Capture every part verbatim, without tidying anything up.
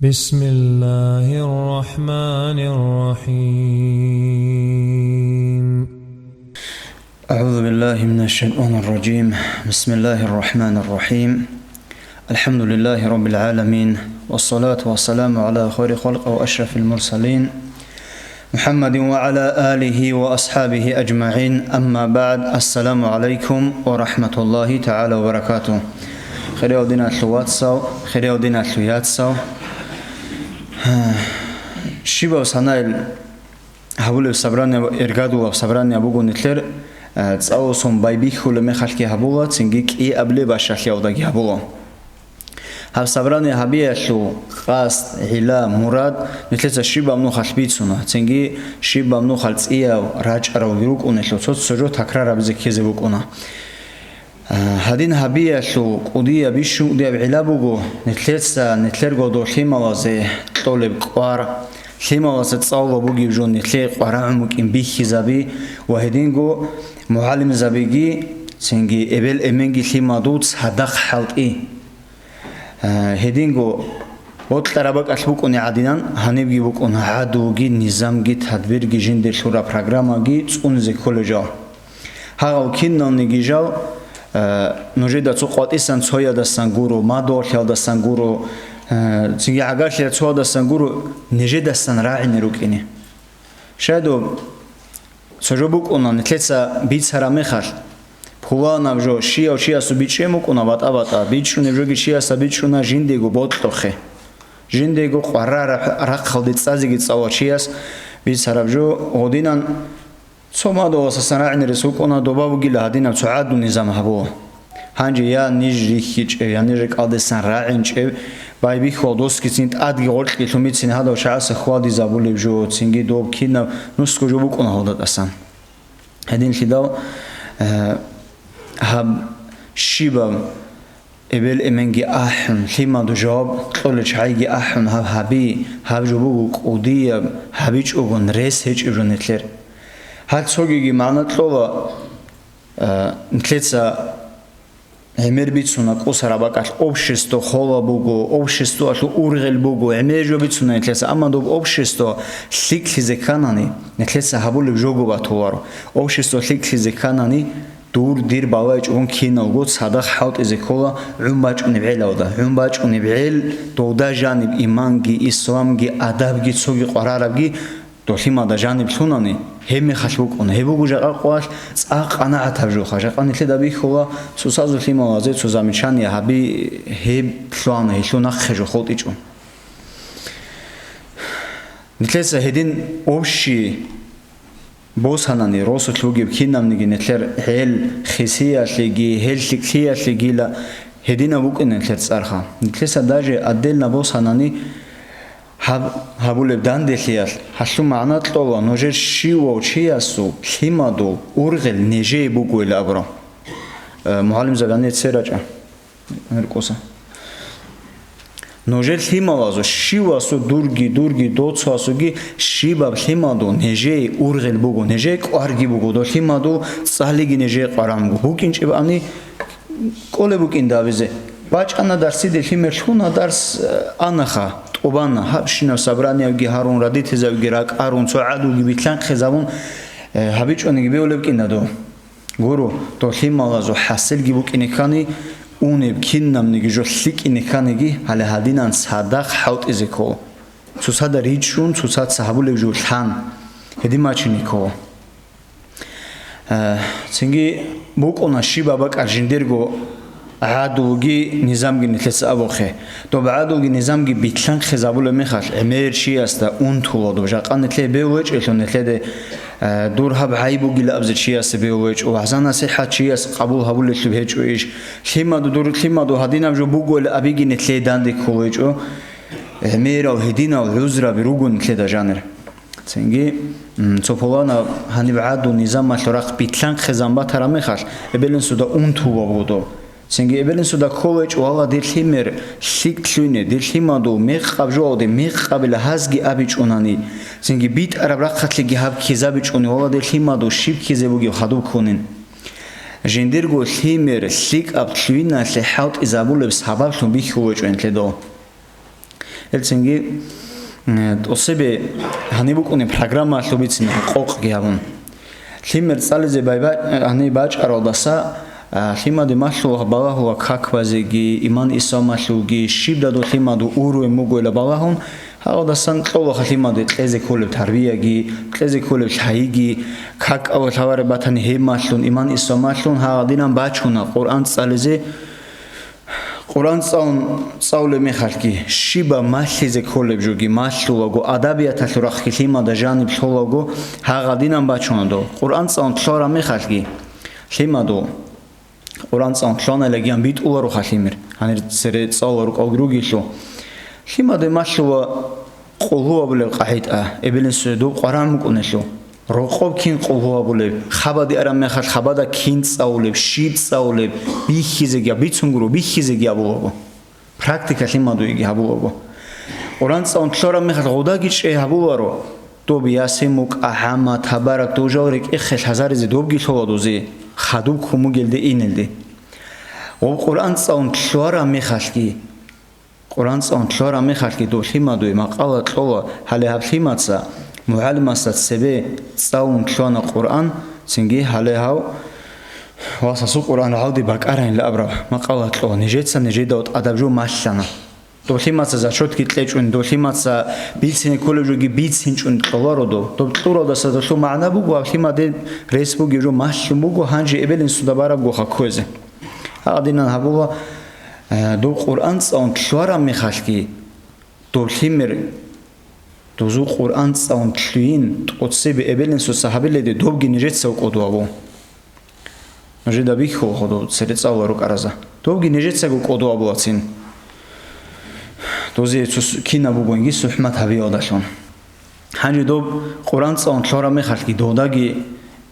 بسم الله الرحمن الرحيم. أعوذ بالله من الشيطان الرجيم. بسم الله الرحمن الرحيم. الحمد لله رب العالمين، والصلاة والسلام على خير خلقه وأشرف المرسلين، محمد وعلى آله وأصحابه أجمعين. أما بعد. السلام عليكم ورحمة الله تعالى وبركاته. Хириял диналъул вацал, хириял диналъул яцал. Щибаб санаил гьабулеб собрание, эргадулаб собрание буго нилъер, э, цӀалусон байбихьулеб мехалъги гьабула, цинги кӀиабилеб бащалъиялдаги гьабула. Гьаб собрание гьабиялъул къасд, гӀилла, мурад нилъеца щибаб нухалъ бицуна, цинги щибаб нухалъ цӀияв рачӀаравги рукӀунелъул цо-цо жо такрар гьабизе ккезе букӀуна. Гьадин гьабиялъул кӀудияб бищун кӀудияб гӀилла буго, нилъеца нилъерго дол лъималазе кьолеб кӀвар, лъималазе цӀалула бугеб жо нилъее къварагӀун букӀин бихьизаби ва гьединго мугӀалимзабиги, цинги эбел-эменги лъимадул цадахъ хӀалтӀи. Гьединго бокьараб бакӀалъ букӀуни гӀадинан, гьанибги букӀун гӀадулги, низамги, тадбирги жинде лъура программаги цӀунизе кколеб жал. Гьагъав киналниги жал, э, нужеда цо къватӀисан цоядасан гуро, мадугьалъиялдасан гуро, э, цинги гӀагарлъиялъ цоядасан гуро, нижедасан рагӀине рукӀине. Щайдаб цо жо букӀуна, нилъеца бицараб мехалъ, пуланаб жо щияв чиясул бичӀчӀи букӀуна батӀа-батӀа, бичӀчӀунеб жоги чиясда бичӀчӀуна жиндего бокьухъе. Жиндего къварагӀа рахъалде цӀазеги цӀалув чияс бицараб жо гьодинан цо мадугьаласасан рагӀине рес вукӀуна, доба бугила гьадинаб цо гӀадлу низам гьабула. Гьанже я ниж рихьичӀев, я ниж рекӀалдасан рагӀинчӀев байбихьула, досгицин тӀадги гъоркье лъумицин гьадав чагӀаца хьвадизабулеб жо, цинги доб кинаб нусго жо букӀуна гьалда тӀасан. Гьединлъидал, э, гьаб щибаб эбел-эменги ахӀун, лъимаду жаваб кьолел чагӀиги ахӀун, гьаб гьаби, гьаб жо буго кӀудияб, гьабичӀогун рес гьечӀеб жо нилъер. Гьал цогиги магӀна кьола, э, нилъеца гӀемер бицуна кӀусараб бакӀалъ, общество хола буго, обществоялъул ургъел буго, гӀемер жо бицуна нилъеца, амма доб общество лъикӀлъизе кканани, нилъеца гьабулеб жого батуларо. Общество лъикӀлъизе кканани, дур, дир балайчӀогун киналго цадахъ хӀалтӀизе ккола гӀун бачӀунеб гӀелалда. ГӀун бачӀунеб гӀел, довда жаниб иманги, исламги, адабги, цоги къварарабги, дол лъимада жаниб лъунани, гьеб мехалъ букӀуна. Гьеб буго жакъа къоялъ цӀакъ къанагӀатаб жоха. Жакъа нилъеда бихьула, цоцазул лъималазе цо замечание гьаби, гьеб лъугьана, гьелъул нахъе жо хутӀичӀо. Нилъеца гьедин общий босанани, росулъ бугеб кинабниги нилъер гӀел хисиялъеги, гьел лъикӀлъиялъегила гьединаб букӀина нилъер цӀарха. Нилъеца даже отдельно босанани, гьаб-, гьабулеб данделъиялъ гьалъул магӀна кьола, нужер щивав чиясул лъимадул ургъел нижее бугойилан абураб. Э, мугӀалимзабани церачӀа. Гьеркъоса. Нужер лъималазул щивасул, дурги, дурги, доцасулги щибаб лъимадул нижее ургъел буго, нижее кӀварги буго, дол лъимадул цӀалиги нижее къваран буго. БукӀинчӀебани кӀолеб букӀин дабизе. БачӀана дарсиде лъимер лъуна, дарс, э, анаха, тӀубана, гьабщинаб собраниявги гьарун, родительзавги ракӀарун, цо гӀадулги билълъанхъизабун, э, гьабичӀониги бевлеб кӀинадо. Гуро, дол лъималазул хӀасилги букӀине ккани, унеб кинабниги жо лъикӀине кканиги, гьале гьадинан цадахъ хӀалтӀизе ккола. Цоцада ричӀчӀун, цоцаца гьабулеб жо лъан, гьедин бачине ккола. Э, цинги букӀуна щибаб бакӀалъ жиндирго гӀадулги низамги нилъеца абухъе. Доб гӀадулги низамги билълъанхъизабулеб мехалъ, гӀемер чиясда унтула доб. Жакъа нилъее бев гьечӀелъул нилъеде, э, дур гьаб гӀайиб бугила абизе чиясе бев гьечӀо, вагӀза-насихӀат чияс къабул гьабулелъул гьечӀо иш. Лъимаду дур, лъимаду гьадинаб жо бугойилан абиги нилъее данде ккол гьечӀо. ГӀемерал гьединал гӀузраби руго нилъеда жанир. Цинги, м, цо пуланаб гьаниб гӀадлу низамалъул рахъ билълъанхъизабун батараб мехалъ, эбел-инсуда унтулеб буго доб. Цинги эбел-инсуда ккол гьечӀо, валла, дир лъимер лъикӀ лъугьине, дир лъимаду мекъаб жоялде мекъабила гьазги абичӀунани, цинги битӀараб рахъалъеги гьаб ккезабичӀони, валла, дир лъимаду щиб ккезе бугеб хадуб ккунин. Жиндирго лъимер лъикӀаб лъугьиналъе хӀалтӀизабулеб сабаблъун бихьулеб гьечӀо нилъеда. Гьелцинги, э, тӀосебе гьаниб букӀунеб программаялъул бицин къокъги гьабун. Лъимер цӀализе байба-, гьаниб бачӀаралдаса, а, лъимаде малъула балагьула как базеги, иман-исламалъулги, щиб дадул лъимаду уруе мугойла балагьун, гьалдасан кьолаха лъимаде кьезе кколеб тарбияги, кьезе кколеб лъайиги, как авал гьавараб батани гьеб малъун, иман-исламалъун гьагъадинан бачуна Къуръан цӀализе. Къуръан цӀалун цӀалулеб мехалъги, щибаб малъизе кколеб жоги малъулаго, адабияталъул рахъги лъимада жаниб лъолаго, гьагъадинан бачуна дов. Къуръан цӀалун лъугьараб мехалъги, лъимаду Къуръан цӀалун лъугьанайлагиян битӀулароха лъимер, гьанир цере цӀалула рукӀалги ругелъул. Лъимаде малъула къулгьу абулеб къагӀида, эбелинсуе доб къварагӀ мукӀунелъул. Рокъоб кин къулгьу абулеб, хабаде араб мехалъ хабада кин цӀалулеб, щиб цӀалулеб, бихьизеги, бицун гуро, бихьизеги абулаго. Практика лъимадуеги гьабулаго. Къуръан цӀалун лъугьараб мехалъ гъодаги чӀей гьабуларо. Доб Ясин мукӀа, гьамма, Табарак, дов жал рекӀехъе лъазаризе добги лъола дозе, хадуб кумугелде инелде. Гъоб Къуръан цӀалун лъугьараб мехалъги, Къуръан цӀалун лъугьараб мехалъги дов лъимадуе макъала кьола, гьале гьаб лъимаца мугӀалимасда цебе цӀалун лъугьана Къуръан, цинги гьале гьав васасул Къуръан гьалде бакӀарайинла абураб макъала кьола, нижеца нижеда тӀадаб жо малъана. Дов лъимаца зачетги кьечӀун, дов лъимаца бицине кколеб жоги бицинчӀун кьоларо дов. Доб кьуралдаса долъул магӀна буго, гьаб лъимаде рес бугеб жо малъун буго, гьанже эбел-инсуда барабгоха кквезе. Гьагъадинан гьабула, Э, дов Къуръан цӀалун лъугьараб мехалъги, дов лъимер, дозул Къуръан цӀалун лъугьин, тӀоцебе эбел-инсуца гьабиледе добги нижецаго кӀодо абу. Нужеда бихьула гьодов цере цӀалула рукӀаразда. Добги нижецаго кӀодо абулацин. Дозе цо с-, кинаб бугониги сухӀмат гьабиялдалъун. Гьанже доб Къуръан цӀалун лъугьараб мехалъги, довдаги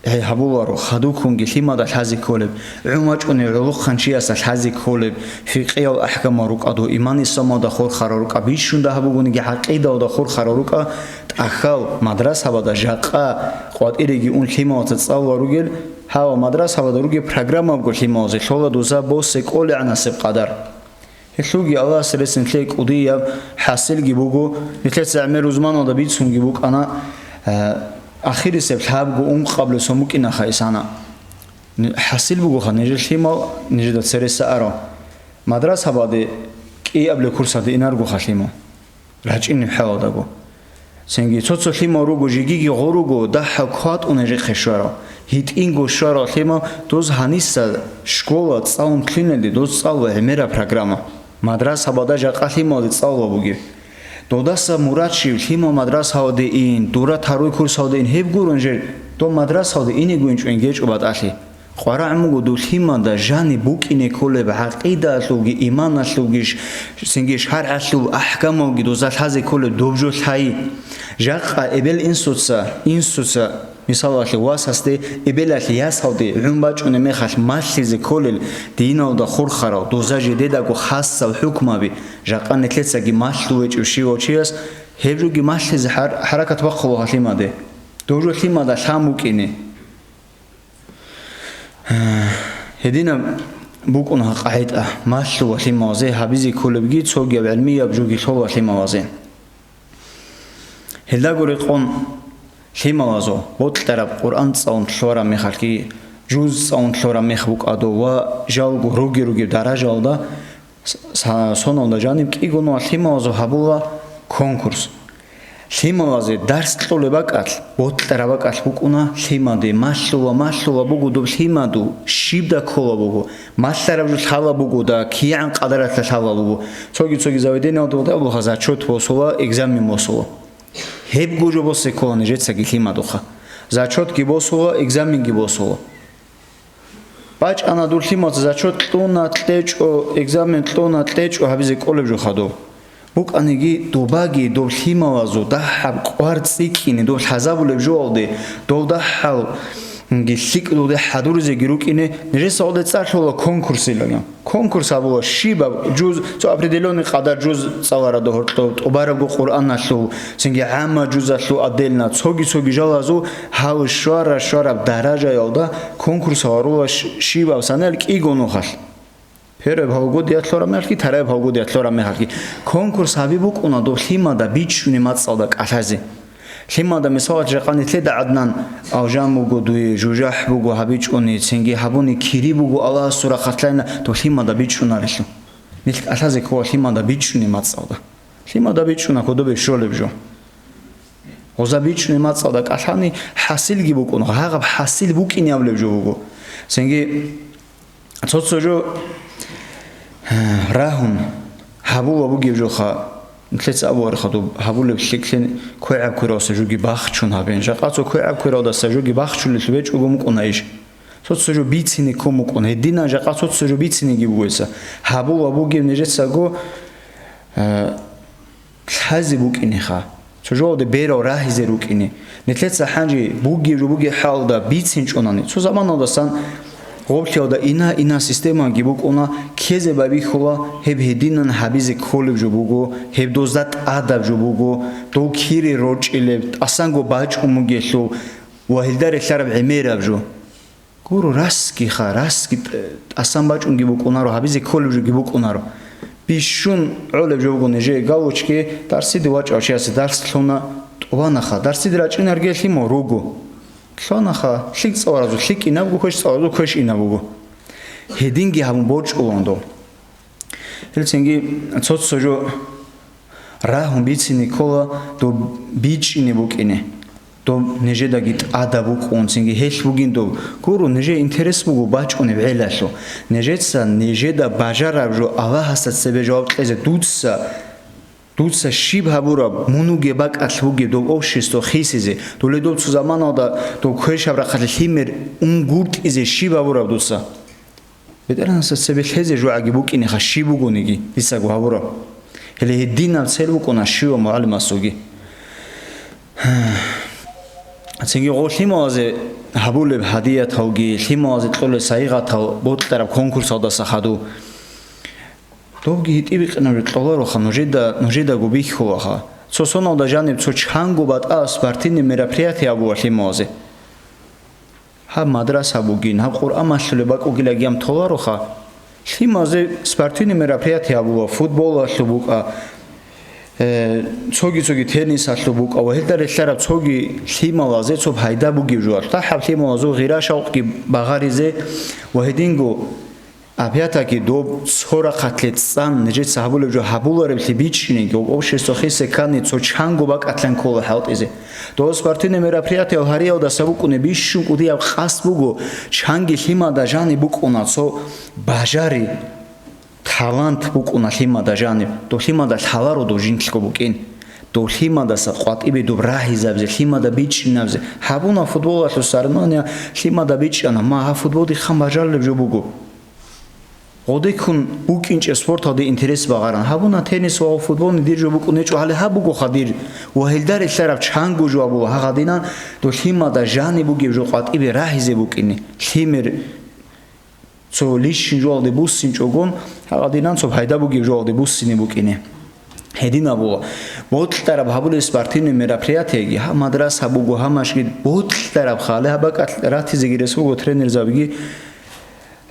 гьей гьабуларо, хадубккунги лъимада лъазе кколеб, гӀун вачӀунев гӀолохъанчиясда лъазе кколеб, фикъиял ахӀкамал рукӀа, дов иман-исламалда хурхарал рукӀа, бищунда гьабугониги гӀакъидалда хурхарал рукӀа, тӀахьал мадрасабада жакъа къватӀиреги ун лъималаца цӀалула ругел, гьав мадрасабада ругеб программабго лъималазе лъола доза босе кӀолегӀанасеб къадар. Гьелъулги Аллагьас рецин лъей кӀудияб хӀасилги буго, нилъеца гӀемер рузманалда бицунги букӀана, э, ахирисеб лъабго ункъабилеб сон букӀинаха исана. Ни-, хӀасил бугоха нижер лъимал, нижеда цереса аро. Мадрасабаде кӀиабилеб курсаде инаргоха лъимал. РачӀинеб хӀалалдаго. Цинги цо-цо лъимал руго, жегиги гъо руго, дагьаб кватӀун гьежихъе щварал, гьитӀинго щварал лъимал, доз гьаниса школа цӀалун лъугьиналде доз цӀалула гӀемераб программа. Мадрасабада жакъа лъималазе цӀалула бугеб. Додаса мурад щиб, лъимал мадрасаялде ин, дура таруй курсалде ин, гьеб гуро нижер, дов мадрасаялде инего инчӀо ингечӀо батӀалъи. КъварагӀ муго дов лъимада жаниб букӀине кколеб гӀакъидаялъулги, иманалъулги, ш-, цинги шаргӀалъул ахӀкамалги доза лъазе кколеб доб жо лъай. Жакъа эбел-инсуца, инсуца, мисалалъе, васасде, эбелалъе, ясалде гӀун бачӀунеб мехалъ малъизе кколел диналда хурхарал, доза жидедаго хасал хӀукмаби, жакъа нилъецаги малъун гьечӀев щивав чияс гьеб жоги малъизе хӀар-, хӀаракат бахъула гьа лъимаде. Доб жо лъимада лъан букӀине. Гьединаб букӀун гьа къагӀида, малъула лъималазе гьабизе кколебги цогияб гӀилмияб жоги лъола лъималазе. Гьелдаго рекъон лъималазул, бокьараб Къуръан цӀалун лъугьараб мехалъги, жуз цӀалун лъугьараб мех букӀадо ва жалго руги-ругеб даражалда С-, са-, соналда жаниб кӀигону лъималазул гьабула конкурс. Лъималазе дарс кьолеб бакӀалъ, бокьараб бакӀалъ букӀуна лъимаде, малъула, малъула буго доб лъимаду, щибда ккола буго, малъараб жо лъала буго, да, кигӀан къадаралъа лъала буго. Цоги-цоги заведениялда абулха зачет босула, экзамен босула. Гьебго жо босе ккола нижецаги лъимадуха. Зачетги босула, экзаменги босула. БачӀана дулъимаца зачет кьуна, кьечӀо, экзамен кьуна, кьечӀо гьабизе кӀолеб жо хадуб. БукӀаниги добаги доб лъималазул дагьаб къвар цӀикӀкӀине доб лъазабулеб жоалде, дол дагьалги лъикӀ дулде хӀадуризеги рукӀине, нижеса гъолде цӀар лъола конкурсилан. Конкурс абула щибаб жуз, цо определённый къадар жуз цӀалараб догьоркьоб, тӀубарабго Къуръаналъул, цинги гӀамма жузалъул отдельно, цоги-цоги жалазул гьав щвара-щвараб даражаялда конкурс гьарула щ-, щибаб санал кӀиго нухалъ. Первый гьавгодиялъул рамехалъги, второй гьавгодиялъул рамехалъги конкурс гьаби букӀуна доб лъимада бичӀчӀуни мацӀалда кӀалъазе. Лъимада, мисалалъ, жакъа нилъеда гӀаднан алжан буго дуе, жужахӀ буго гьабичӀони, цинги гьабуни кири буго Аллагьасул рахъалъайна, доб лъимада бичӀчӀунарелъул. Нилъ кӀалъазе ккола лъимада бичӀчӀуни мацӀалда. Лъимада бичӀчӀуна кодобе щолеб жо. Гъоза бичӀчӀуни мацӀалда кӀалъани хӀасилги букӀун, гьагъаб хӀасил букӀине абулеб жо буго. Цинги цо-цо жо, э, рагьун гьабула бугеб жоха, нилъеца абуарха доб гьабулеб лъикӀлъи квегӀаб квералдаса жоги бахчун гьабен. Жакъа цо квегӀаб квералдаса жоги бахчулелъул бечӀого мукӀуна иш. Цо-цо жо бицине ккун букӀуна. Гьединан жакъа цо-цо жо бицинеги буго гьеца. Гьабула бугеб нижецаго, э, лъазе букӀинеха, цо жоялде берал рагьизе рукӀине. Нилъеца гьанже бугеб жо бугеб хӀалда бицинчӀунани, цо заманалдасан гъоблъиялда ина-ина системаги букӀуна, ккезе байбихьула, гьеб гьединан гьабизе кколеб жо буго, гьеб дозда тӀадаб жо буго, дов кири рорчӀилеб, тӀасанго бачӀун бугелъул ва гьелда релълъараб гӀемераб жо. Гуро, расгиха, расги тӀ-, тӀасан бачӀунги букӀунаро, гьабизе кколеб жоги букӀунаро. Бищун гӀолеб жо буго нижее галочки, дарсиде вачӀав чиясе дарс лъуна, тӀубанаха, дарсиде рачӀинарги лъимал руго. Лъунаха, лъикӀ цӀаларазул лъикӀ инабго, квеш цӀаларазул квеш инаб буго. Гьединги гьабун борчӀулан дов. Гьелцинги цо-цо жо рагьун бицине ккола доб бичӀчӀине букӀине, доб нижедаги тӀадаб букӀун, цинги гьелъ бугин доб. Гуро, нижее интерес буго бачӀунеб гӀелалъул. Нижеца нижеда бажараб жо Аллагьасда цебе жаваб кьезе дуца, дуца щиб гьабураб, мун вугеб бакӀалъ бугеб доб общество хисизе, доле доб цо заманалда доб квешаб рахъалъе лъимер унгуртӀизе щиб гьабураб дуца? БетӀергьанасда цебе лъезе жугӀаги букӀинеха щиб бугониги, дицаго гьабураб. Гьеле гьединаб цел букӀуна щивав мугӀалимасулги. Цинги гъо лъималазе гьабулеб гьадияталги, лъималазе кьолеб сайигъатал бокьараб конкурсалдаса хадув. Добги гьитӀи бикъинаб кьолароха нужеда, нужедаго бихьулаха. Цо соналда жаниб цо чанго батӀа спортивный мероприятие абула лъималазе. Гьаб мадраса бугин, гьаб Къуръан малъулеб бакӀугилаги гьаб толароха. Лъималазе спортивный мероприятие гьабула, футболалъул букӀа, э, цоги-цоги теннисалъул букӀа ва гьелда релълъараб цоги лъималазе цо пайда бугеб жо. ТахӀаб лъималазул гъира-шавкъги багъаризе ва гьединго Опять-таки, доб цо рахъалъе цӀан нижеца гьабулеб жо гьабулареблъи бичӀчӀинеги, об общество хисе ккани цо чанго бакӀалъан ккола хӀалтӀизе. Доб спортивный мероприятиял гьариялдаса букӀуне бищун кӀудияб къасд буго, чанги лъимада жаниб букӀуна цо бажари, талант букӀуна лъимада жаниб. Доб лъимада лъаларо доб жинлъго букӀин. Доб лъимадаса къватӀибе доб рагьизабизе, лъимада бичӀчӀинабизе. Гьабуна футболалъул соревнование, лъимада бичӀчӀана, ма, гьаб футбол дихъан бажарулеб жо буго. Гъодеккун букӀинчӀеб спорталде интерес багъаран. Гьабуна теннис ва футболни дир жо букӀун гьечӀо, гьале гьаб бугоха дир. Ва гьелда релълъараб чанго жо абула гьагъадинан, доб лъимада жаниб бугеб жо къватӀибе рагьизе букӀине. Лъимер цо лищин жоялде буссинчӀогон, гьагъадинан цо пайда бугеб жоялде буссине букӀине. Гьедин абула, бокьараб гьабулеб спортивный мероприятиеги, гьаб мадраса буго, гьаб машгид, бокьараб хали гьаб бакӀалъ ратизеги рес буго тренерзабиги,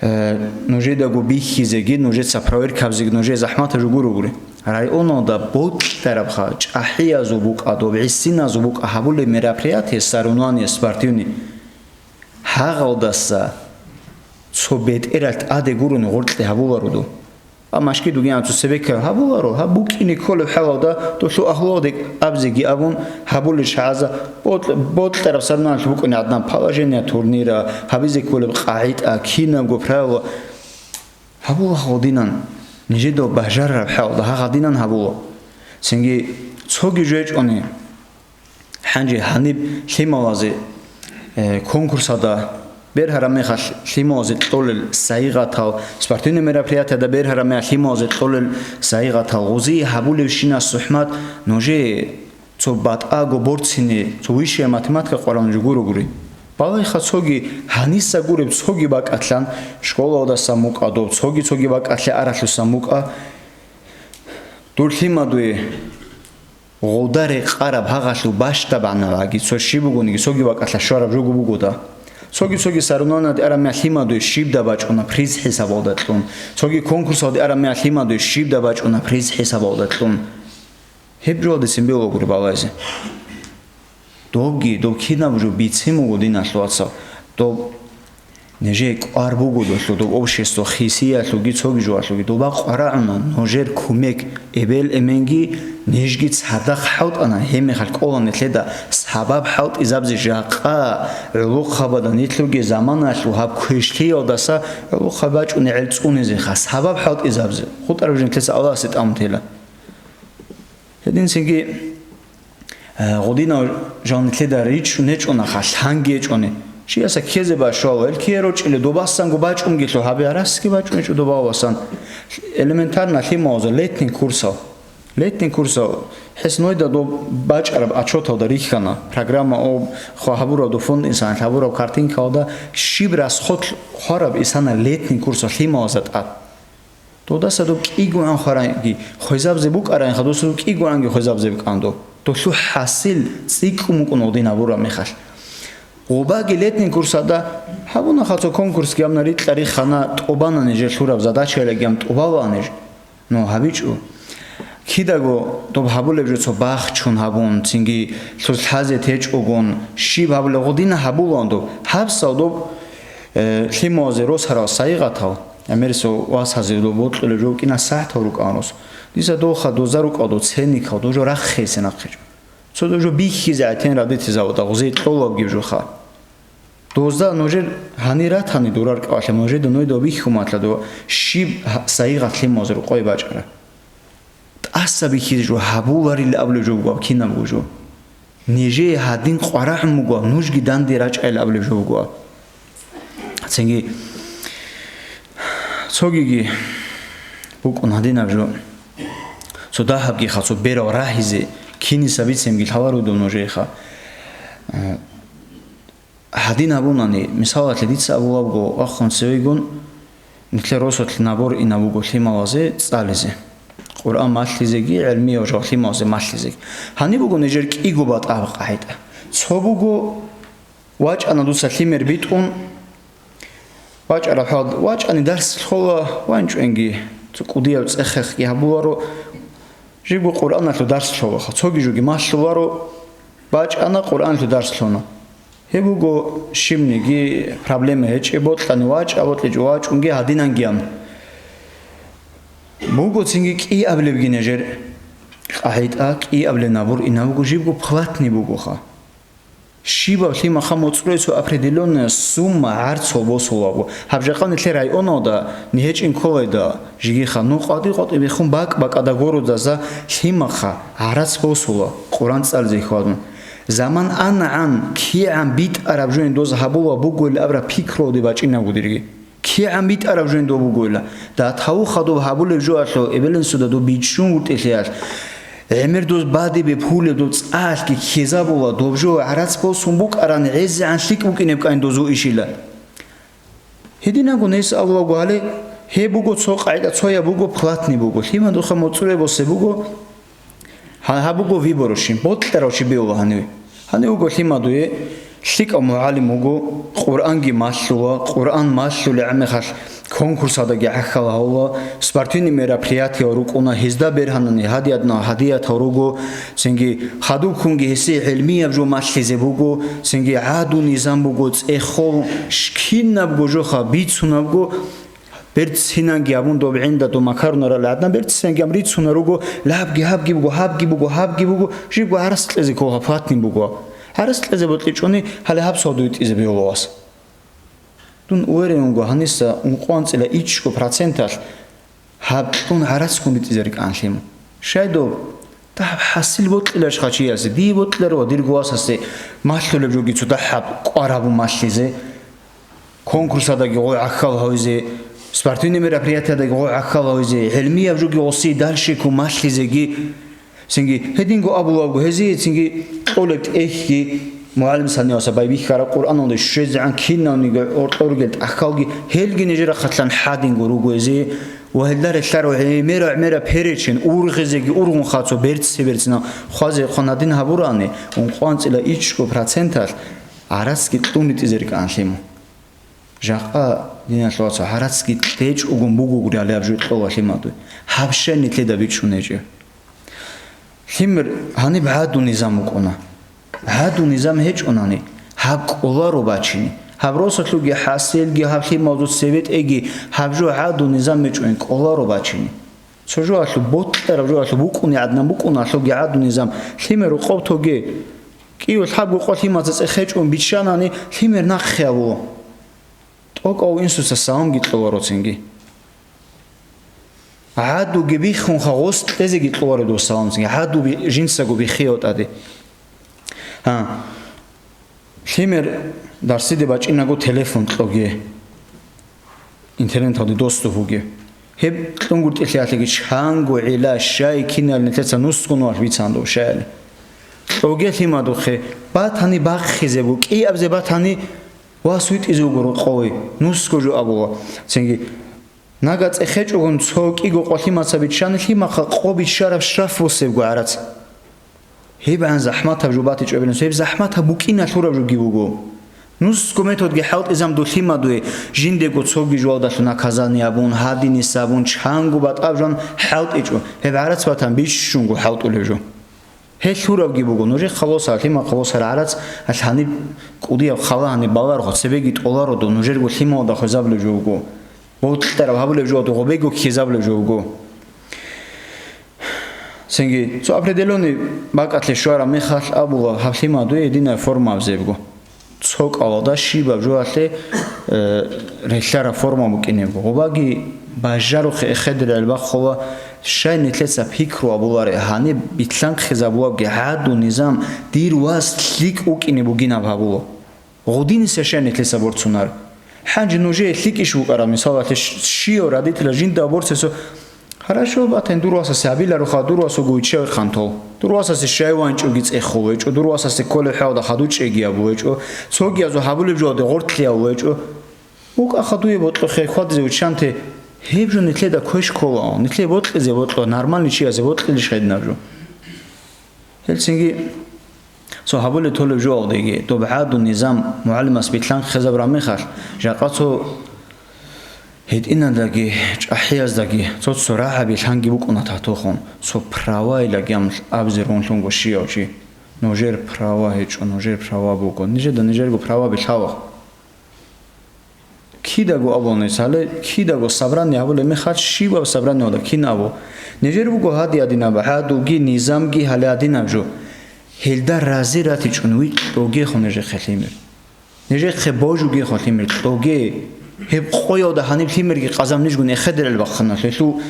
Э, нужедаго бихьизеги, нужеца проверкабзеги, нужее захӀматаб жо гуро гури. Районалда бокьарабха, чӀахӀиязул букӀа, доб гӀисиназул букӀа гьабулеб мероприятие, соревнование спортивный. Гьагъалдаса цо бетӀералъ тӀаде гурони гъоркье гьабуларо доб. Амма машгид бугин цо себекал гьабуларо, гьаб букӀине кколеб хӀалалда, долъул агьлуялде абзеги абун, гьабулел шагьаза, бокь-, бокьараб соревнованиялъ букӀуни гӀаднан положение турнира, гьабизе кколеб къагӀида, кинабго правила. Гьабула гьадинан, нижеда бажарараб хӀалалда гьагъадинан гьабула. Цинги цоги жо гьечӀони, Гьанже гьаниб лъималазе, э, конкурсалда бергьараб мехалъ лъималазе кьолел сайигъатал, спортивный мероприятиеда бергьараб мехалъ лъималазе кьолел сайигъатал, гъозие гьабулебщинаб сухӀмат нужее цо батӀаго борцине, цо высшая математика къваран жо гуро гури. Балайха цоги гьаниса гуреб цоги бакӀалъан, школалдасан букӀа доб, цоги-цоги бакӀалъе аралъусан букӀа, дур лъимадуе. Гъолда рекъараб гьагъалъул бащдаб гьанаваги, цо щиб бугониги, цоги бакӀалъа щвараб жого бугода. Цоги-цоги соревнованиялде араб мехалъ лъимадуе щибда бачӀуна приз хӀисабалда кьун. Цоги конкурсалде араб мехалъ лъимадуе щибда бачӀуна приз хӀисабалда кьун. Гьеб жоялдасин бегьулагури балайзе. Добги, доб кинаб жо бицин буго, диналъул вацал. Доб нижее кӀвар буго долъул, доб общество хисиялъулги цоги жоялъулги. Доба къварагӀуна нужер кумек, эбел-эменги, нижги цадахъ хӀалтӀана, гьеб мехалъ кӀола нилъеда сабаб хӀалтӀизабзе жакъа, гӀолохъабада нилъулги заманалъул гьаб квешлъиялдаса гӀолохъаб бачӀунеб гӀел цӀунизеха, сабаб хӀалтӀизабзе. ХутӀараб жо нилъеца Аллагьасе тӀамун тела. Гьединцинги, э, гъудинав жал нилъеда ричӀчӀун гьечӀонаха, лъанги гьечӀони. Чияса ккезе башвала, ил ккезе рочӀила, добасанго бачӀунгелъул гьабе, арасги бачӀунечӀо добавасан. Элементарно лъималазул летний курсал. Летний курсал, гьес нойда доб бачӀараб отчеталда рихьана, программа об хва гьабураб, доб фонд инсанлъи гьабураб картинкалда щиб расход хвараб исана летний курсал лъималазда тӀад. Додаса доб кӀигоан хваранги хвезабзе букӀараинха, досул кӀигоанги хвезабзе букӀан доб. Долъул хӀасил цӀикӀкӀун букӀун гъудин гьабураб мехалъ. Гъубаги летний курсада гьабунаха цо конкурсги, гьабна рикьа-рихана, тӀубана нижер лъураб задачаялъги, гьаб тӀубала ниж. Ну, гьабичӀо. Кидаго доб гьабулеб жо цо бахчун гьабун, цинги лъуз лъазе течӀогун, щиб гьабулеб гъудина гьабулаан доб. Гьабсал доб, э, лъималазе росарал сайигъатал. Гьамерисев васазе доб бокьулеб жо кӀина сахӀатал рукӀан рос. Дица доха доза рукӀал доб ценникал, доб жо рахъисе нахъе жо. Цо доб жо бихьизе гӀетен родительзабада гъузе кьолабги жоха. Доза нужер гьанир ратани дурар кӀалъа, нужеда нойда бихьуматлъа доб щиб гьа-, сайигъат лъималазе рукъой бачӀара. ТӀаса бихьизе жо гьабуларил абулеб жо буго, кинабго жо. Нижее гьадин къварагӀун буго, нужги данде рачӀайил абулеб жо буго. Цинги цогиги букӀун гьадинаб жо. Цо дагьабгиха, цо берал рагьизе, киниса бицинги лъалародун нужееха. Э, гьадин гьабунани, мисалалъе, дица абулабго, вахъун цевегун, нилъер росулъ набор инаб буго лъималазе цӀализе. Къуръан малъизеги, гӀелмиял жал лъималазе малъизеги. Гьаниб буго нижер кӀиго батӀа гьаб къагӀида. Цо буго, вачӀана дуца лъимер битӀун, вачӀараб хӀал, вачӀани дарс лъола, ванчӀвенги, цо кӀудияб цӀехехъги гьабуларо, жибго Къуръаналъул дарс лъолаха, цоги жоги малъуларо, бачӀана Къуръаналъул дарс лъуна. Гьеб буго щибниги проблема гьечӀеб, бокьани вачӀа, бокьичӀо вачӀунги гьадинанги ан. Буго цинги кӀиаблебги нижер къагӀида, кӀиаблеб набор инаб буго, жибго платный бугоха. Щибаб лъимаха моцӀрой цо определённая сумма гӀарцул босулабго. Гьаб жакъа нилъер районалда нигьечӀин кколайда, жигиха, ну, къватӀи-къватӀи биххун бакӀ-бакӀада городаза лъимаха гӀарац босула, Къуръан цӀализе хьвадун. Заман анагӀан, кигӀан битӀараб жоян доз гьабула бугойилан абураб пикруялде бачӀинабго дирги. КигӀан битӀараб жоян доб бугойилан. Датавуха доб гьабулеб жоялъул, эбелинсуда доб бичӀчӀун вутӀелъиялъ. ГӀемер доз бадибе пулеб доб цӀалъги ккезабула, доб жо гӀарац босун букӀарани гӀезегӀан лъикӀ букӀинеб кӀайн дозул ишила. Гьединагун гьес абулаго гьале, гьеб буго цо къагӀида, цояб буго платный буго. Лъимадухъа моцӀрой босе буго, гьа-, гьаб буго выборщин, бокьарав чи бегьула гьанив. Гьанив вуго лъимадуе, лъикӀав мугӀалим вуго, Къуръанги малъула, Къуръан малъулел гӀемехалъ конкурсалдаги гӀахьал гьавула, спортивный мероприятиял рукӀуна, гьезда бергьанани гьадиятна гьадиятал руго, цинги хадубккунги гьесие гӀелмияб жо малъизе буго, цинги гӀаду-низам буго, цӀехол, ш-, кинабго жоха бицунабго, берцинанги абун доб гӀинда доб макарунарал гӀадна, берцинанги ам рицунар руго, лабги гьабги буго, гьабги буго, гьабги буго, жибго гӀарац кьезе ккола, платный буго. ГӀарац кьезе бокьичӀони, гьале гьаб сордо витӀизе бегьула вас. Дун уверен вуго, гьаниса ункъоанцӀила ичӀго проценталъ гьаб кьун гӀарацгун ритӀизе рикӀкӀан лъим. Щай доб? Дагьаб хӀасил бокьиларищха чиясе, дие бокьиларо ва дирго васасе малъулеб жоги цо дагьаб кӀвар гьабун малъизе, конкурсадаги гъой гӀахьал гьавизе, спортивный мероприятиедаги гъой гӀахьал гьавизе, гӀелмияб жоги гъосие дальше ккун малъизеги. Цинги гьединго абулабго гьезие, цинги кьолеб тӀехьги, мугӀалим саниваса байбихьараб Къуръаналде щвезегӀан кинавниги гьоркьор ругел тӀахьалги, гьелги нижерахъалъан хӀадинго руго гьезие, ва гьелда релълъарав гӀемераб-гӀемераб перечень, ургъизеги ургъунха цо берци-берцинал хъвазе хъван гьадин гьабурани, ункъоанцӀила ичӀго проценталъ гӀарацги кьун ритӀизе рикӀкӀан лъимал. Жакъа, диналъул вацал, гӀарацги кьечӀогун бугогури гьале гьаб жо кьола лъимадуй. Гьаб щай нилъеда бичӀчӀун гьечӀеб? Лъимер гьаниб гӀаду-низам букӀуна. ГӀаду-низам гьечӀонани, гьаб кӀоларо бачине. Гьаб росулъуги хӀасилги, гьаб лъималзул цебетӀеги, гьаб жо гӀаду-низам гьечӀони кӀоларо бачине. Цо жоялъул, бокьараб жоялъул букӀуни гӀаднан букӀуна, гьалъулги гӀаду-низам, лъимер рокъоб тоге. КӀиго-лъабго къо лъимаца цӀехечӀун биччанани, лъимер нахъе абула. ТӀокӀав инсуца саламги кьола роцинги. ГӀадуги биххунха гъос кьезеги кьоларо дов саламцинги. ГӀаду би-, жинцаго биххеяв тӀаде. Гьа. Лъимер дарсиде бачӀинаго телефон кьоге. Интернеталде доступ бугеб. Гьеб кьунгутӀилъиялъеги чанго гӀила, щай, кинал нилъеца нусго нугьалъ бицан дов, щаяли. Кьоге лъимадухъе, батани бахъизе бу, кӀиабзе батани вас витӀизе вуго рокъове, нусго жо абула. Цинги, нага цӀехечӀогун цо кӀиго къо лъимаца биччани, лъимахъа къо биччараб штраф босебго гӀарац. ГьебгӀан захӀматаб жо батичӀо беленсо, гьеб захӀматаб букӀина лъураб жоги буго. Нусго методги хӀалтӀизабун дов лъимадуе, жиндего цоги жугьалдалъун наказание абун, гьадинис абун, чанго батӀаб жан хӀалтӀичӀо, гьеб гӀарац батан бищунго хӀалтӀулеб жо. Гьелъ лъурабги буго, нужехъа босара, лъимахъа босара гӀарац, гьалъ гьаниб кӀудияб хала гьаниб баларго, цебеги тӀоларо дов, нужерго лъималда хвезабулеб жо вуго. Бокьараб гьабулеб жо вуго, гъобего ккезабулеб жо вуго. Цинги, цо определённый бакӀалъе щвараб мехалъ абула, гьаб лъимадуе гьединаб форма абзебго. Цо кӀалалда щибаб жоялъе, э, релълъараб форма букӀинебго. Гъобаги бажарухъе эхедерал бахъула, щай нилъеца пикру абуларе, гьаниб билълъанхъизабулебги гӀаду-низам, дир вас лъикӀ вукӀине бугинаб гьабула. Гъудиниса щай нилъеца борцунар. Гьанже нужее лъикӀищ букӀараб, мисалалъе, щ-, щияв родителя жинда борцесо, хорошо, батани, дур васасе гьабиларуха, дур васаго виччавихъан тол. Дур васасе щай ванчӀоги цӀехол гьечӀо, дур васасе кколеб хӀалда хадув чӀеги абу гьечӀо, цогиязул гьабулеб жоялде гъортлъи абу гьечӀо. БукӀаха дуе бокьухъе хьвадизе виччанте, гьеб жо нилъеда квеш ккола, нилъее бокьизе бокьо, нормальный чиясе бокьилищ гьединаб жо. Гьелцинги цо гьабулеб толеб жоялдеги, доб гӀаду-низам мугӀалимас билълъанхъизабураб мехалъ, жакъа цо гьитӀиназдаги чӀахӀияздаги цо-цо рагӀаби лъанги букӀуна татулхун, цо правайилан абизе рунлъунго щияв чи. Нужер права гьечӀо, нужер права буго. Нижеда нижерго праваби лъала. Кидаго абуни, цале кидаго собрание гьабулеб мехалъ, щибаб собраниялда кин абу? Нижер буго гьади-гьадинаб гӀадуги, низамги гьале гьадинаб жо. Гьелда рази ратичӀун витӀ кьогехун нижехъе лъимер. Нижехъе божугехун лъимер кьоге. Гьеб къоялда гьаниб лъимерги къазам нижгун эхедерал бахъана, лъелъул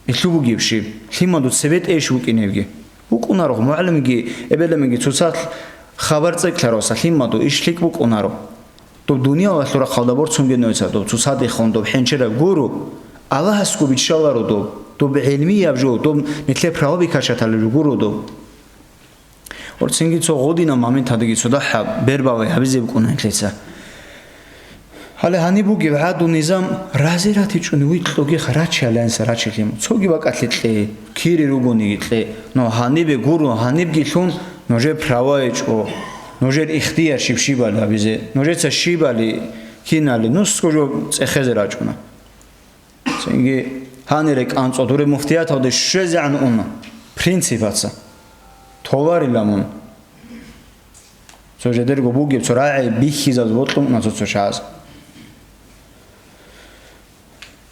Гьелъул бугеб щиб? Лъимаду цебе тӀейищ букӀинебги? БукӀунаро, мугӀалимги, эбел-эменги цоцалъ хабар цӀикӀлъаравса лъимаду иш лъикӀ букӀунаро. Доб дуниялалъул рахъалда борцунге нойца, доб цоцадехун, доб хӀенчераб гуро, Аллагьасго биччаларо доб, доб гӀелмияб жо, доб нилъер правоби качаталеб жо гуро доб. Ва цинги цо гъодинаб моменталдаги цо дагьаб бербалай гьабизе букӀуна гьелъица. Гьале гьаниб бугеб гӀаду-низам рази ратичӀони витӀ кьогеха рачи гьаланиса рачи лъимал. Цоги бакӀалъе кье, кири ругониги кье. Но гьанибе гуро, гьанибги лъун нужер права гьечӀо, нужер ихтияр щиб-щибали гьабизе, нужеца щибали кинали, нусго жо цӀехезе рачӀуна. Цинги гьанире кӀанцӀо дуре муфтияталде щвезегӀан уна принципаца. Толарила мун. Цо жедерго бугеб, цо рагӀи бихьизаб бокьун уна цо-цо чагӀаз.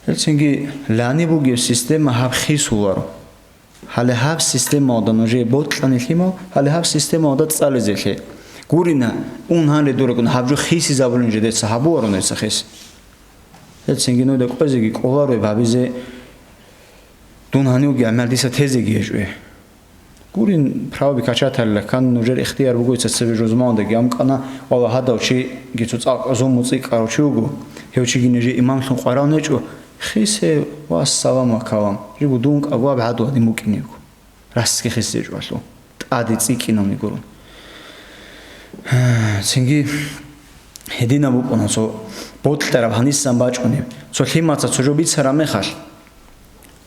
Гьелцинги лани бугеб система гьаб хисуларо. Гьале гьаб системалда нужее бокьани лъимал, гьале гьаб системалда цӀализе лъе. Гурина, ун гьанре дурагун гьаб жо хисизабулин жидеца гьабуаро нуца хис. Гьелцинги нуда кӀвезеги кӀоларо гьабизе, дун гьанивги гӀамал диса тезеги гьечӀо. Гурин, правоби качаталила ккан, нужер ихтияр буго дица цебе жузмалдаги амкъана, вала гьадав чиги цо цӀакъ зуму цӀикӀкӀарав чи вуго, гьев чиги нижее имамлъун къварав нечӀо, хисе ва салам ва калам, жибу дун кӀаго аб гьадугьадин букӀинебго. Расги хисечӀвалъу, тӀаде цӀикӀкӀинавни гурун. Цинги гьединаб букӀуна цо бокьараб гьанисан бачӀунеб. Цо лъимаца цо жо бицараб мехалъ,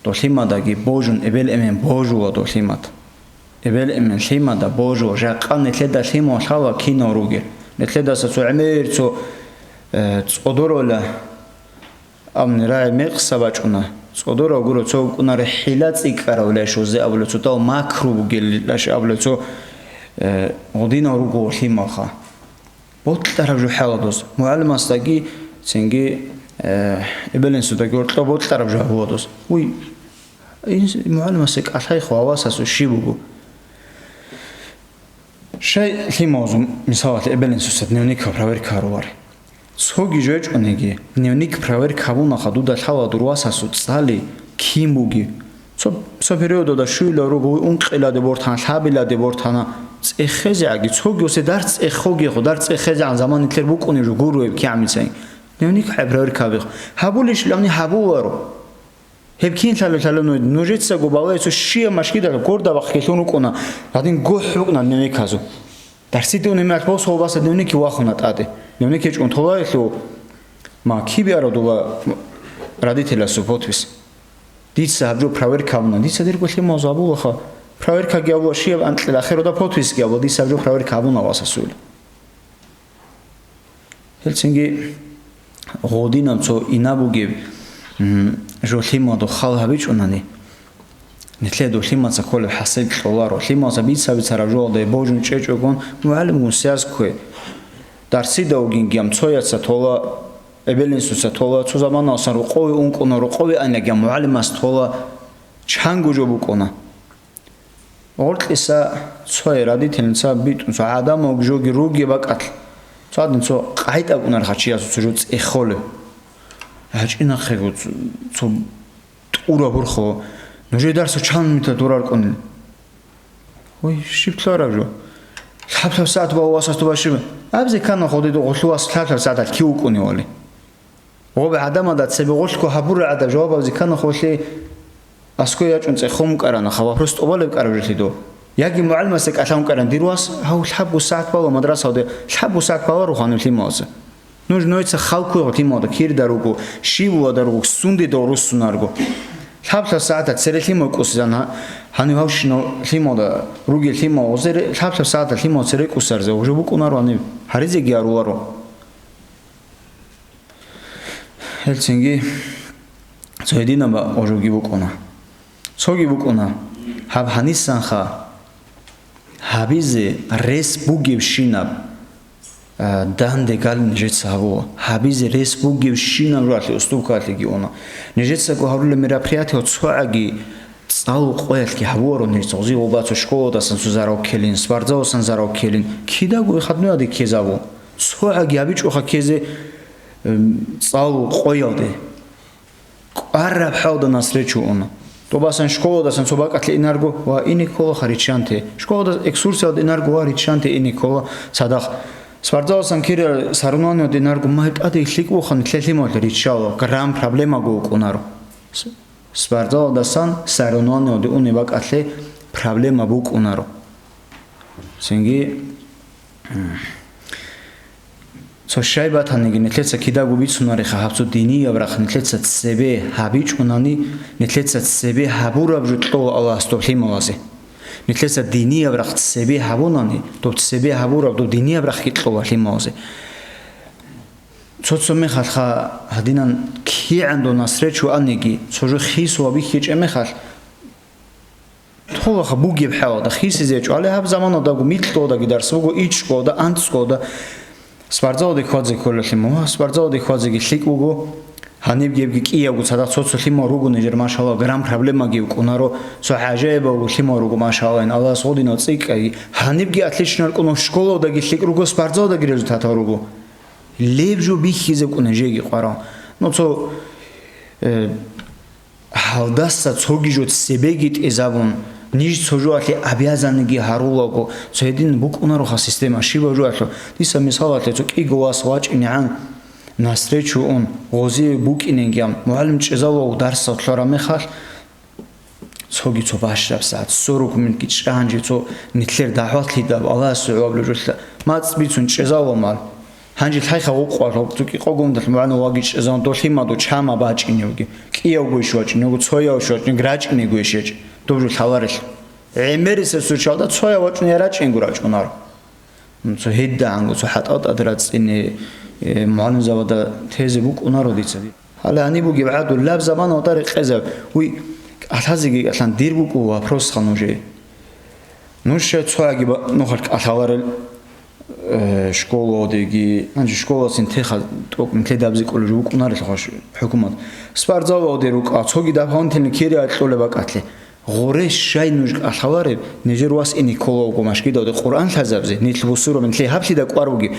дов лъимадаги божун, эбел-эмен божула дов лъимад. Эбел-эмен лъимада божула, жакъа нилъеда лъимал лъала кинал ругел. Нилъедаса цо гӀемер цо, э, цӀодоравла абни рагӀи мекъса бачӀуна. ЦӀодорав гуро, цо вукӀунаро хӀила цӀикӀкӀаравла, ишозе абула, цо дав макру бугелилаш абула, цо, э, гъудинав руго лъималха. Бокьараб жо хӀаладуз. МугӀалимасдаги цинги, э, эбел-инсудаги гьоркьоб бокьараб жо гьавуладуз. Уй, инс-, мугӀалимасе кӀалъайхъо гьавасасул щиб буго. Щай лъималазул, мисалалъе, эбел-инсуца дневник проверка гьарулари? Цоги жо гьечӀониги, дневник проверка гьабунаха дуда лъала дур васасул цӀали кин буги. Цо, цо периодалда щуйла руго, ункъиладе бортана, лъабиладе бортана, цӀехезегӀаги, цоги осе дарс цӀехогехо, дарс цӀехезегӀан заман нилъер букӀунеб жо гуроеб кигӀамицаги. Дневник хӀай проверка гьабихъ. Гьабулищ лъабни гьабуларо. Гьеб кин лъала-лъала нуж-, нужецаго балай цо щия машгидал горда бахъ ккелъун рукӀуна, гьадин гохӀ букӀуна дневниказу. Дарсиде унеб мехалъ босо баса дневнике вахуна тӀаде. Дневник гьечӀун толаялъул, ма, кибе арав дула родителасул подпись? Дица гьаб жо проверка гьабуна. Дица дирго лъимал гьабулаха. Проверкаги гьабула, щияб анкьила ахируда подписги гьабула, дица гьаб жо проверка гьабуна васасул. Гьелцинги гъодинаб цо инаб бугеб, м, жо лъималда хал гьабичӀунани, нилъеда лъималца кколеб хӀасил кьоларо. Лъималца бица-бицараб жоялда божун чӀечӀогун, мугӀалимгун связь ккве. Дарсида вугингиям цояца тола, эбел-инсуца тола, цо заманалсан рукъове ункъуна, рукъове айнагиям мугӀалимас тола, чанго жо букӀуна. Гъоркьиса цояй родительница битӀун, цо гӀадамал жоги руги бакӀалъ. Цо гьадин цо къайд акӀунарха чиясул цо жо цӀехолев. ГьачӀинахъего цо, цо тӀура бурхо. Нужеда дарсу чан митал дураркӀунел? Ой, щиб лъараб жо? Лъаб-лъаб сагӀат бала васас тубашиба? Абзе ккана ходе гъолъу вас лъаб-лъаб сагӀаталъ кив вукӀуневали? Гъоб гӀадамада цебе гъолъго гьабурал гӀадаб жавабаб зикана холлъи, аскӀой ячӀун цӀехун букӀарана, ха вопрос тӀубалеб кӀараб жо лъидо. Яги мугӀалимасда кӀалъан букӀаран, дир вас, гьав лъабго сагӀат бала мадрасалде, лъабго сагӀат баларо ханур лъималазе. Нуж нойца халкуе лъималда кирда руго, щивулада руго, сундеда руссунарго. Лъаб-лъаб сагӀаталъ цере лъимал кӀусизан гьа-, гьанив гьавщинав лъималда ругел лъимал гъозере, лъаб-лъаб сагӀаталъ лъимал цере кӀусарзе, уже букӀунаро гьаниб, гьаризеги гьаруларо. Гьелцинги цо гьединаб гъожоги букӀуна. Цоги букӀуна, гьаб гьанисанха гьабизе рес бугебщинаб, а, данде гал нижеца гьабула. Гьабизе рес бугебщинаб жоалъе уступкалъеги уна. Нижецаго гьарулеб мероприятие цогӀаги цӀалу къоялъги гьабуаро нижеца. Гъузи гъуба цо школадасан цо зарав ккелин, спортзаласан зарав ккелин. Кидаго выходнойалде ккезабу. ЦогӀаги гьабичӀоха ккезе, эм, цӀалу къоялде. КӀвараб хӀалда насречу уна. Тубасан школадасан цо бакӀалъе инарго ва ине ккола ха риччанте. Школадас экскурсиялда инарго ва риччанте ине ккола цадахъ. Спортзаласан кирал соревнованиялда инарго май тӀаде лъикӀ вуха нилъер лъималъ риччала, грам проблемаго вукӀунаро. С-, спортзалдасан соревнованиялде уни бакӀалъе проблема букӀунаро. Цинги, м, цо щай батаниги, нилъеца кидаго бицунариха, гьаб цо динияб рахъ нилъеца цебе гьабичӀунани, нилъеца цебе гьабураб жо кьола Аллагьас доб лъималазе. Нилъеца динияб рахъ цебе гьабунани, доб цебе гьабураб доб динияб рахъги кьола лъималазе. Цо-цо мехалъха гьадинан кигӀан дов насречу аниги, цо жо хисула бихьичӀеб мехалъ, Толаха бугеб хӀалда хисизе чӀвали гьаб заманадаго микьгодаги дарс буго, ичӀгода, анцӀгода. Спортзалде хьвадзе кколелъе мугьа, спортзалде хьвадзеги лъикӀ буго. Гьаниб гебги кӀиявго цадахъ цо-цо лъимал руго нижер, машалла, грам проблемаги вукӀунаро, цо гӀажаибавго лъимал руго, машалла, ин Аллагьас гъодинав цӀикӀкӀайги. Гьанибги отлично рукӀуна, школалдаги лъикӀ руго, спортзалдаги результатал руго. Леб жо бихьизе вукӀуна жеги къварал. Ну, цо, э, Гьалдаса цоги жо цебеги тӀезабун, ниж цо жоалъе обязанныйги гьарулаго, цо гьедин букӀунароха система, щибаб жоалъул. Дица мисалалъе цо кӀиго вас вачӀинегӀан, насречу ун, гъозие букӀиненгиян, мугӀалим чӀезавулаго дарсал лъараб мехалъ, цоги цо бащдаб сагӀат, сорок минутги чӀанжи цо нилъер дагӀват лъидаб, Аллагьасул гӀуаб лужулъа, мацӀ бицун чӀезавула мал. Гьанже лъайха гъукъуалъ, цо кӀикъого мугӀалим ваги чӀезавун, дол лъимадул чама бачӀиневги, кӀиявгойищ вачӀиневго, цоявищ вачӀиневго, рачӀинегойищ гьечӀ, доб жо лъаларелъ. ГӀемерисеб случаялда цояв вачӀун я рачӀинго рачӀунаро. Цо гьедигӀанго, цо хӀатӀал тӀад рацӀцӀине, э, мугӀалимзабада тезе букӀунаро дица. Гьале гьаниб бугеб гӀадулаб заманалда рекъезаб, уй кӀалъазеги кӀалъан дир букӀу вопросха нужее. Нуж щай цояги ба-, нухалъ кӀалъаларел, э, школаодеги, гьанже школасин теха тӀокӀ нилъеда абизе кӀолеб жо букӀунарелъулха ш-, хӀукумат. Спортзалалде рукӀа, цоги дополнительный кири кьолеб бакӀалъе. Гъуре щай нуж кӀалъалареб, нижер вас ине кколавго машгидалде Къуръан лъазабизе, нилъ бусурбаб нилъее гьаблъида кӀвар бугеб.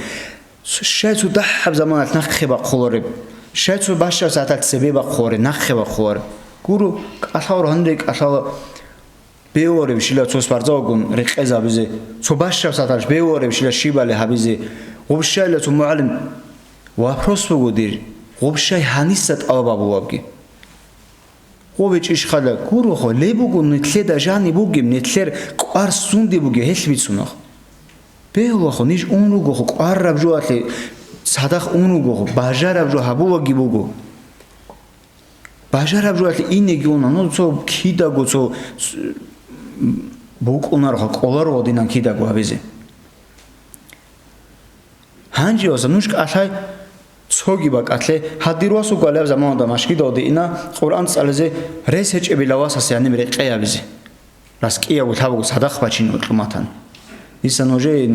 Щай цо дагьаб заманалъ нахъе бахъулареб? Щай цо бащал сагӀаталъ цебе бахъулареб, нахъе бахъулареб? Гуро, кӀалъаларо, гьанре кӀалъала беваребщила цо спортзалгун рекъезабизе, цо бащал сагӀаталъ беваребщила щибали гьабизе, гъубщайила цо мугӀалим. Вопрос буго дир, гъубщай гьаниса тӀалаб гьабулебги. Гъо, бечӀищ хала, гурохъо, леб буго нилъеда жаниб бугеб, нилъер кӀвар сунде бугеб, гьелъ бицунахъ. Бегьулахъо, ниж ун ругохъо, кӀвараб жоялъе цадахъ ун ругохъо, бажараб жо гьабулаги буго. Бажараб жоялъе инеги уна, ну, цо кидаго цо, ц-, букӀунарохъо, кӀоларо гъодинан кидаго гьабизе. Гьанже, васа, нуж кӀалъай цоги бакӀалъе, гьадир вас вугоалияб заманалда машгидалде ина Къуръан цӀализе, рес гьечӀебила васасе гьаниб рекъеябизе. РаскӀиябго лъабго цадахъ бачине бокьун батани. Дица нужее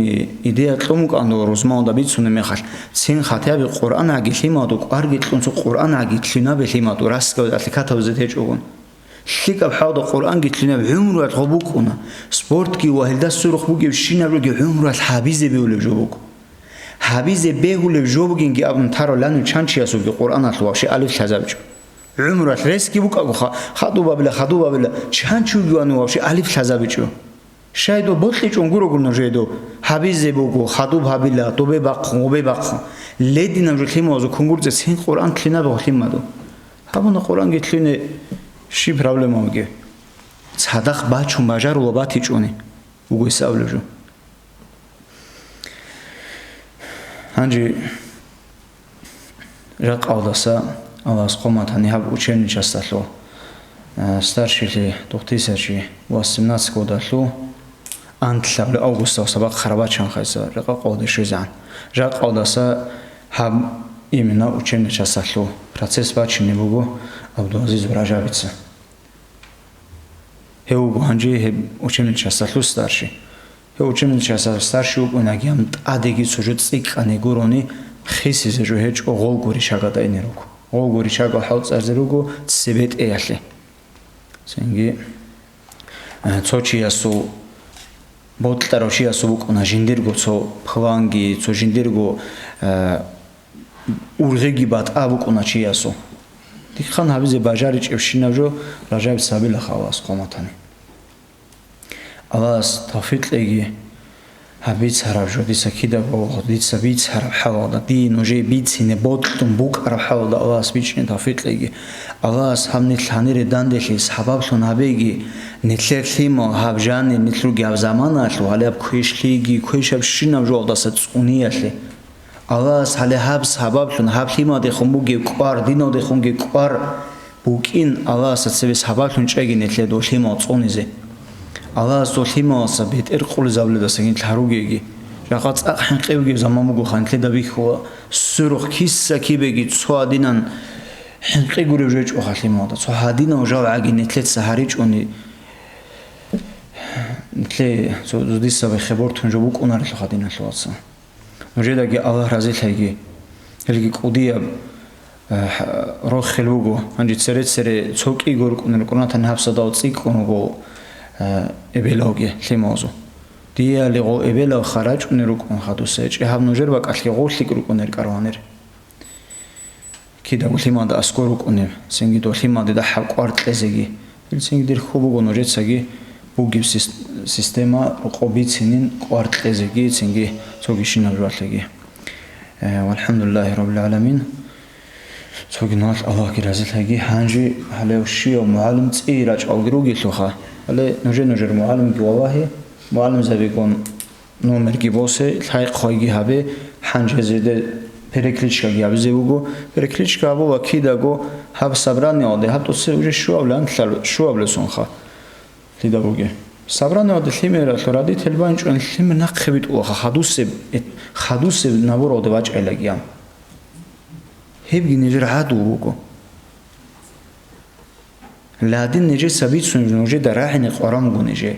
идея кьун букӀана дол рузманалда бицунеб мехалъ, цин хатӀаби Къуръан гӀаги лъимаду, кӀварги кьун цо Къуръан гӀаги лъунабе лъимаду, расги гьавдалъе катабизе течӀогун. ЛъикӀаб хӀалда Къуръанги лъунаб гӀумруялъ гъо букӀуна. Спортги ва гьелда сверухъ бугебщинаб жоги гӀумруялъ гьабизе бегьулеб жо буго. Гьабизе бегьулеб жо бугинги абун тарав лъанив чан чиясулги Къуръаналъ вообще алиф лъазабичӀо. ГӀумруялъ ресги букӀаго ха-, хадубабила, хадубабила, чан чи вугевани вообще алиф лъазабичӀо. Щай доб бокьичӀого гурого нужее доб? Гьабизе буго, хадуб гьабила, добе бахъун, гъобе бахъун. Лединаб жо лъималазул кунгурцӀи цин Къуръан лъунаб гъо лъимаду. Гьабуна Къуръанги лъуне, щиб проблема бугеб? Цадахъ бачун бажарула батичӀони буго гьесаб жо. Гьанже жакъалдаса Аллагьас хъуматани гьаб учебничасдалъу, э, старшилъи две тысячи восемнадцать годалъу, анлъабли августав сабахъ харабачанхайса рекъа къоде щвезегӀан. Жакъалдаса гьаб именно учебничасдалъу процесс бачине буго Абдулазизов Ражабица. Гьев вуго гьанже гьеб учебничасдалъу старший. Гьев учебничасдалъу старший вукӀунагиян тӀадеги цо жо цӀикӀкӀани гурони, хисизе жо гьечӀо, гъол гури чагада ине руго. Гъол гури чагал хӀалцӀарзе руго цебетӀеялъе. Цинги, э, цо чиясул, бокьарав чиясул букӀуна жиндирго цо планги, цо жиндирго, э, ургъиги батӀа букӀуна чиясул. Дихъан гьабизе бажаричӀебщинаб жо Ражабица гьабилаха Аллагьас хъуматани. Аллагьас тавфикъ кьеги, гьаб бицараб жо дица кидаго, дица бицараб хӀалалда, дие нужее бицине бокьун букӀараб хӀалалда Аллагьас бичӀчӀине тавфикъ кьеги. Аллагьас гьаб нилъ гьанире данделъи сабаблъун гьабеги, нилъер лъимал гьаб жанир нилъ ругеб гьаб заманалъул гьалаб квешлъиги, квешабщинаб жоялдаса цӀуниялъе. Аллагьас гьале гьаб сабаблъун, гьаб лъимадехун бугеб кӀвар, диналдехунги кӀвар букӀин, Аллагьасда цебе сабаблъун чӀеги нилъер дов лъимал цӀунизе. Аллагьас дов лъималаса бетӀер къулизабуледасаги нилъ гьаругеги. Жакъа цӀакъ хӀинкъи бугеб заман бугоха нилъеда бихьула, сверухъ киса-кибеги цо гьадинан хӀинкъи гуреб жо гьечӀоха лъималда, цо гьадинав жал гӀаги нилъеца гьаричӀони, нилъее цо зодиса бехе бортун жо букӀунарелъулха диналъул вацал. Нужедаги Аллагь разилъайги. Гьелги кӀудияб, э, хӀ-, рохел буго. Гьанже цере-цере цо кӀиго рукӀунел рукӀунатани гьабсадал цӀикӀкӀун руго, э, эбелалги лъималазул. Дияле гъо эбелал харачӀунел рукӀун хадуса гьечӀи гьаб нужер бакӀалъги гъо лъикӀ рукӀунел рукӀарванер. Кидаго лъимада аскӀор рукӀунеб, цинги дов лъимаде дагьаб кӀвар кьезеги. Ил цинги дир хьул буго нужецаги бугеб сис-, система рокъоб бицинин кӀвар кьезеги, цинги цоги щинаб жоялъеги. Э, валхӀамдулиллагьи раббил гӀаламин. Цоги нугьал Аллагьги разилъаги. Гьанже гьалев щияв мугӀалим цӀи рачӀалги ругелъулха. Гьале нужер-нужер мугӀалимги валагье, мугӀалимзабигун номерги босе, лъай-хъвайги гьабе, гьанже зеде перекличкаги гьабизе буго. Перекличка гьабула кидаго гьаб собраниялде, гьаб тӀоцебе уже щуабилан лъал-, щуабиласунха лъида бугеб. Собраниялда лъимералъул радител бачӀун лъимер нахъе битӀулаха хадусеб, хадусеб наборалда бачӀайлагиян. Гьебги нижер гӀадув руго. Ладин нижеца бицун нужеда рагӀине къваран буго нижер.